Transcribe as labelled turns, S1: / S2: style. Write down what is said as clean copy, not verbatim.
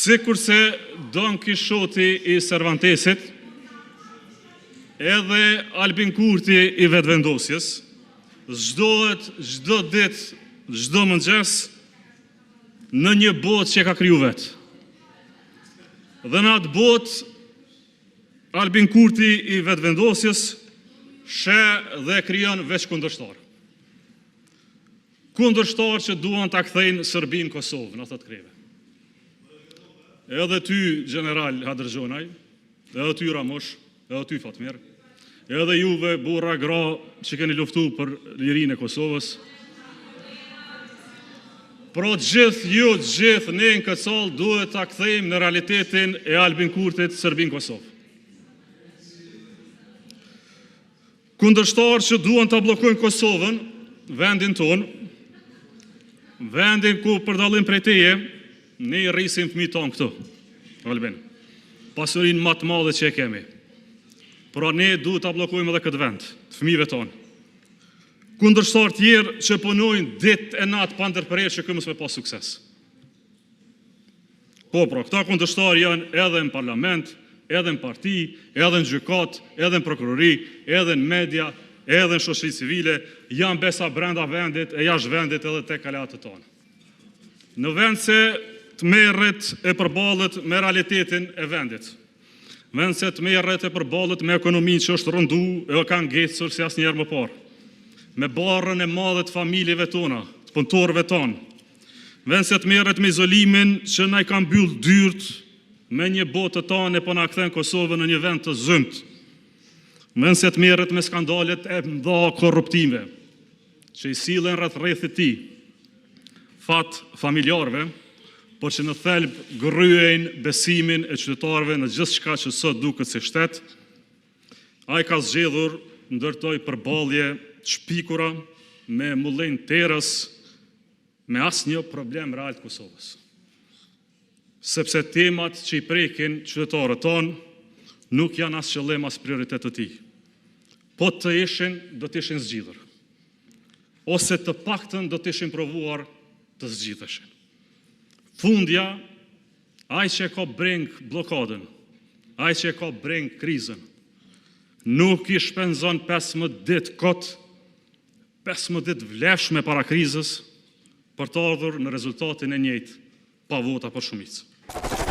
S1: Sikurse Don Kishoti i Servantesit, edhe Albin Kurti i Vetëvendosjes zgjohet çdo ditë, çdo mëngjes në një botë që e ka krijuar vetë. Dhe në atë botë, Albin Kurti i Vetëvendosjes sheh dhe krijon veç kundërshtarë. Kundërshtarë që duan ta kthejnë Serbinë në Kosovë, na thotë të gjithëve. Edhe ty gjeneral Hadërgjonaj, edhe ty Ramush, edhe ty Fatmir, edhe juve burra e gra që keni luftuar për lirinë e Kosovës, Pra, të gjithë ju, të gjithë ne në këtë sallë duhet ta kthejmë në realitetin e Albin Kurtit Serbinë në Kosovë. Kundërshtarë që duan ta bllokojnë Kosovën, vendin tonë, vendin ku për dallim prej teje, ne i rrisim fëmijët tanë këtu, Albin, pasurinë më të madhe që e kemi. Pra, ne duhet ta bllokojmë edhe këtë vend të fëmijëve tanë. Kundërshtarë të tjerë që punojnë ditë e natë pandërprerë që ky të mos ketë sukses. Po, pra, këta kundërshtarë janë edhe në Parlament, edhe në parti, edhe në gjykatë, edhe në prokurori, edhe në media, edhe në shoqëri civile, janë besa brenda vendit e jashtë vendit, edhe tek aleatët tanë. Në vend se të merret e përballet me realitetin e vendit, në vend se të merret e përballet me ekonominë që është rrënduar e ka ngecur si asnjëherë më parë, me barrën e madhe të familjeve tona, të punëtorëve tanë, në vend se të merret me izolimin që na i ka mbyllur dyert me një botë të tërë e po na kthen Kosovën në një vend të zymtë, në vend se të merret me skandalet e mëdha korruptive që i sillen rreth rrethit të tij, fat familjarëve, por që në thelb gërryejnë besimin e qytetarëve në gjithçka që sot duket si shtet, ai ka zgjedhur të ndërtojë përballje të shpikura me mullinj të erës, me asnjë problem real të Kosovës. Sepse temat që i prekin qytetarët tanë nuk janë as qëllim, as prioritet të tij. Po të ishin, do të ishin zgjidhur. Ose të paktën do të ishin provuar të zgjidheshin. Fundja, ai që e ka brengë bllokadën, ai që e ka brengë krizën, nuk i shpenzon 15 ditë kot, 15 ditë të vlefshme para krizës për të ardhur në rezultatin e njëjtë pa vota për shumicë.